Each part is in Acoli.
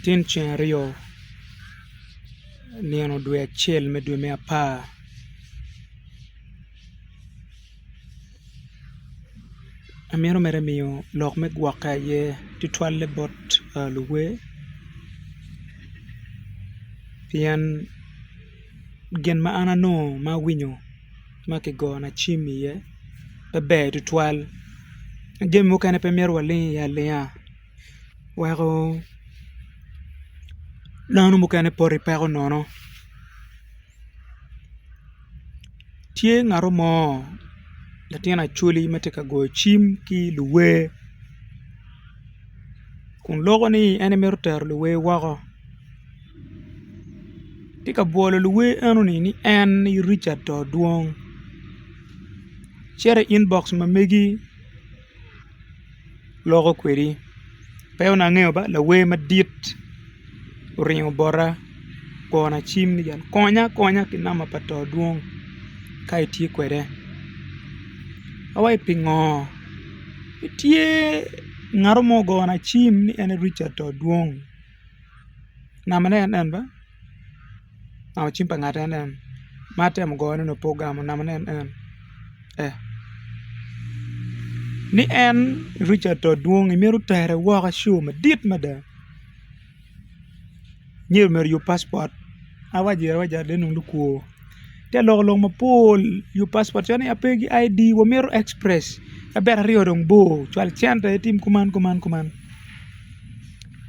Tin ceng aryo nino dwe acel me dwe me apar amito mere miyo lok me gwokke aye tutwalle bot luwer pien gin ma an anongo ma awinyo ma kigona cim iye pe ber tutwal jami mukene pe myero waling iye alinga. Weko dano mukene poto i peko nono tye ngat mo latin acholi ma tye ka goyo cim ki luwer kun loko ni en emito tero luwer woko tye ka bwolo luwer enoni ni en Richard Todwong cito i inbox ma megi. Loko kwedi pe onongo angeyo ba lawer madit oringo bota ogona cim ni konya konya ki namba pa to dwong ka itye kwede awaci pingo tye ngat mo ogona cim ni en Richard to dwong nambane en eni ba. Namba cim pa ngat en eni ma atemo goyone onongo pe ogamo nambane en eni ni en Richard Todwong imito tere woko acu madit mada nyo myero oyub pacipot awaco gire awaca ni dong lukwor tye ka loko lok mapol yub pacipot calo ni ape ki ID wamito express abit aryo dong bor cwal cente itim kuman kuman kuman.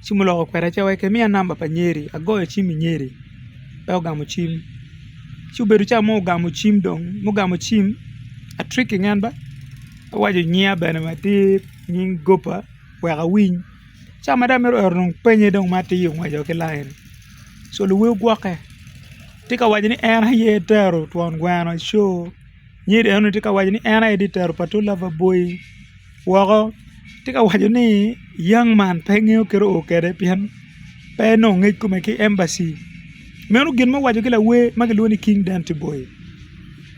Ci muloko kweda ci awacci miya namba pa nyeri agoyo cim i nyeri pe ogamo cim ci obedo ca ma ogamo cim dong mugamo cim atricking en ba awaco nyinga bene matir nying gopa wek awiny ca ma dong amito ero dong penye dong ma atir ongweco ki lain co luwer gwokke tye ka waco ni en aye etero twon gweno co nyeri enoni tye ka waco ni en aye tye ka tero pato lover boy. Woko tye ka waco ni young man pe ngeyo kit oo kwede pien pe enongo ngec kome ki embassy meno gin ma owaco ki lawer ma kilwongo ni king dante boy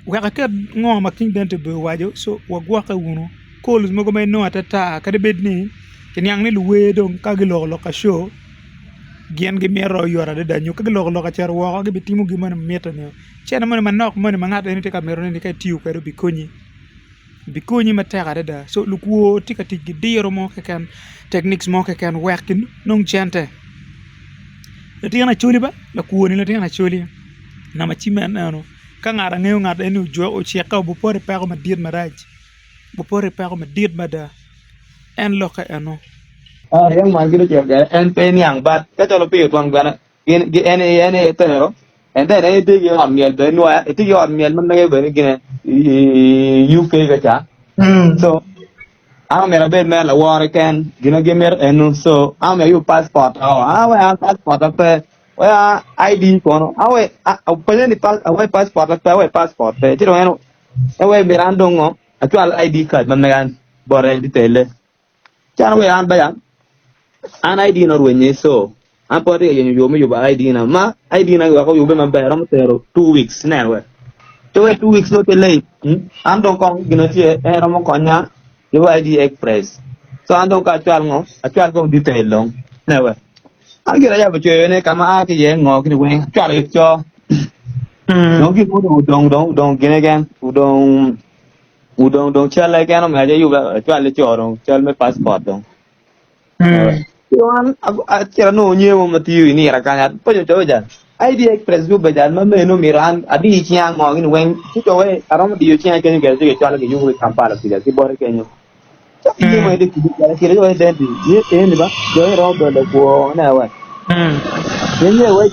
wek aket ngo ma king dante boy owaco co wagwokke wunu calls mogo ma inongo atata kadi bed ni kiniang ni luwer dong ka giloko lok ka show gin gimito oyot adada nyo ka giloko lok ka cito woko gibitimo gin moni ma mitte nio cente moni manok moni ma ngat eni tye ka mito ni ka itiyo kwede obikonyi. Bikonyi matek adada co lukwor tye ka tic ki diro mo keken teknik mo keken wek ginong cente latin acholi ba lakwor ni latin acholi namba cimme en eno ka ngat angeyo ngat eni ocikke obipoto i peko madit marac obipoto i peko madit mada en lokke eno. En pe niang bat ka calo pii otwang bene Gin, gi, en, en aye tero, and then en itye ki ot myel bene nwoya, itye ki ot myel ma mege bene gine i UK ka ca. So, an omyero abed mere laworo keken, gin ma gin mito eno, so an omyero ayub passport o, an wek an passport a pe, wek an ID kono, an wek, openye ni pas, awek passport a pe, awek passport pe, ci dong en, en wek myero an dong ngo, acwal ID card ma mega bote ditele. Calo wek an bene an ID na orwenye so an pe atye ka yenyo yo me yubo ID na ma ID na wek oyube maber romo tero 2 weeks ineno wek ci wek 2 weeks nongo tye late an dong kong gin ma tye en romo konya yubo ID express so an dong ka acwal ngo acwal kong detail dong ineno wek an gire ayabo coyo ne ka ma aa ki iye ngo gini weng acwalo i co dong gin mo dong odong dong odong gine keken odong Odong dong calle keken omiyo aye ayub acwal ico dong cal me passport dong. An acito anongo nyer mo ma tiyo i nira kany apenyo co jal ID express yubbe jal ma meno myero an adi cinga ngo gini weng ci co wai aromo diyo cinga kenyo kede ci gicwalo giyubo ki Kampala kuca ki bote kenyo. Ci nyer mo edi kuca jal kite co identity nyer eni ba jo iromo bedo lakwo ne we. Nyer wai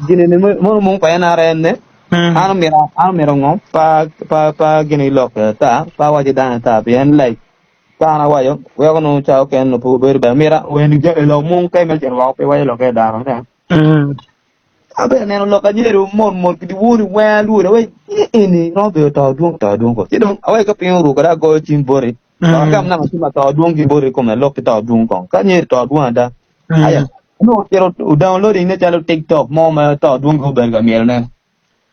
gini ni mono mung pa NRM ne An omyero an omyero ngo pa pa pa gini lok ata pe awaco dano ata pien like ka an awaco weko nongo ca okene nongo pe obedo ber mita weni jami lok mung ka imito cito woko pe iwaco lokke dano nia abedo neno lok anyeri mot mot ki dyewor-ni weng alwor awaci eni romo bedo to dwong to dwong ko ci dong awaci ka piny oru kede agoyo cim boti dok agam namba cim ato dwong ki boti kome alok ki to dwong kong ka anyeri to dwong ada Aya, onongo ocito odownloading ne calo TikTok mo ma to dwongi obedo ka myelo ne.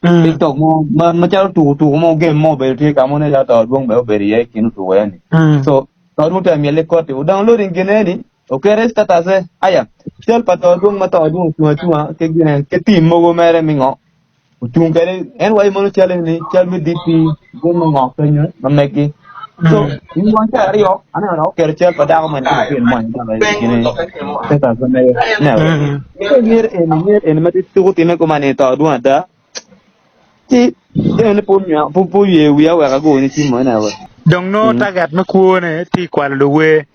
TikTok mo ma macalo tuku tuku mo game mo obedo tye ka mo ne calo to dwong bene obedo iye i kin otuku eni. So to dwong tye ka myel ki koti. Odownloading gin eni okete i status-e. Aya. Cal pa to dwong ma to dwong ocung acunga ki gine ki tim mogo mere me ngo ocung kwede en waco mono cal eni cal me DP gin me ngo kenyo ma megi so i nge wang ca aryo aneno dok oketo cal pa dako moni ki latin moni dok gine status ma mege ineno nger eni nger eni ma tuko time kuman-ni to dwong ada ci ene pe oye wiya wek ago ni cim mo ineno Dong nongo target me kwone tye i kwalo luwer.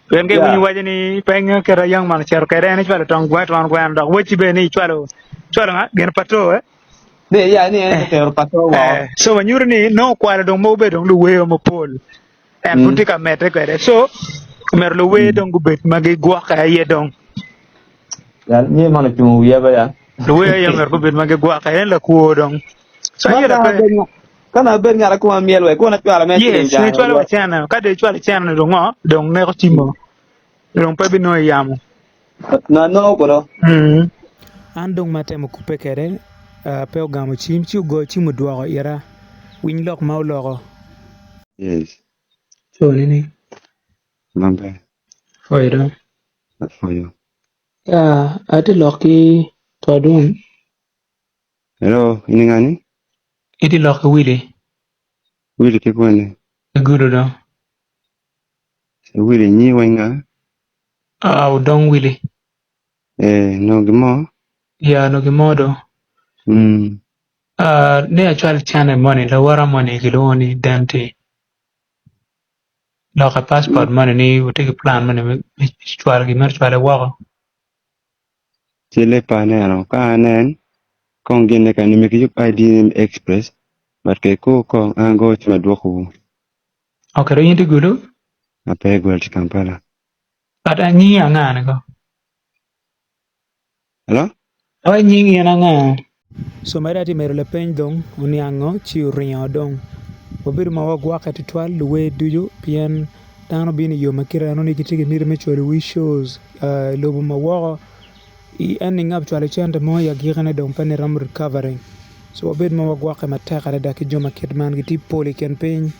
Pien ka iwinyo waco ni pe ingeyo kit a young man ocito kwede en ecwalo tong gweno twon gweno dok wacci bene ni icwalo icwalo nga gin pato eh. Ni ya ni en otero pato woko. Eh, so wanyuto ni nongo okwalo dong mogo bedo dong luwer mapol en pud tye ka medde kwede so omyero luwer dong gubed ma gigwokke aye dong. Ya ni man ocungo wiya ba ya. Luwer aye omyero gubed ma gigwokke en lakwo dong. So Man aye ka lape. abed Ka na abed ngat akoma myel wek kun acwalo me Yes, ciling ne cano icwalo wa lwak. cene. Ka dong icwalo cene ni dong ngo? Dong neko cimo. Dong pe binongo i yamo. Na nongo kuno. Mm. An dong ma atemo kubbe kwede pe ogamo cim ci ogoyo cim odwoko ira. Winy lok ma oloko. Yes. Co ni ni. Maber. Pwoyo do. Apwoyo. Ya, atye lok ki Twadun. Hello, in ngani? Itye lok ki Willy. Willy ki kwene? I gudo do. Willy nyi wa inga? Ah, Odong Willy. Eh, no gimo? Ya, no gimo do. Mm. Ah, ne acwal cene moni, lawota moni kilwongo ni Dante. Loka passport moni ni watye ki plan moni me cwalo gimito cwale woko. Celle pe aneno, ka anen kong gine kany myero kiyub ID me express but ke kur kong an ago cim adwokowu. Ok dong in itye Gulu? Ape i Gulu atye Kampala. But nyingi anga ni ko? Hello? Awaci nyingi in anga? So mere atye medo lapeny dong oniango ci oringo dong. Wabedo ma wagwokke tutwal luwer ducu pien dano bino i yo ma kite eno ni gitye ki miti me cwalo wi shows i lobo ma woko en ni ngab cwalo cente mo i agikine dong pe ni romo recovering so wabed ma wagwokke matek adada ki jo ma kit man gitye pol i kin piny.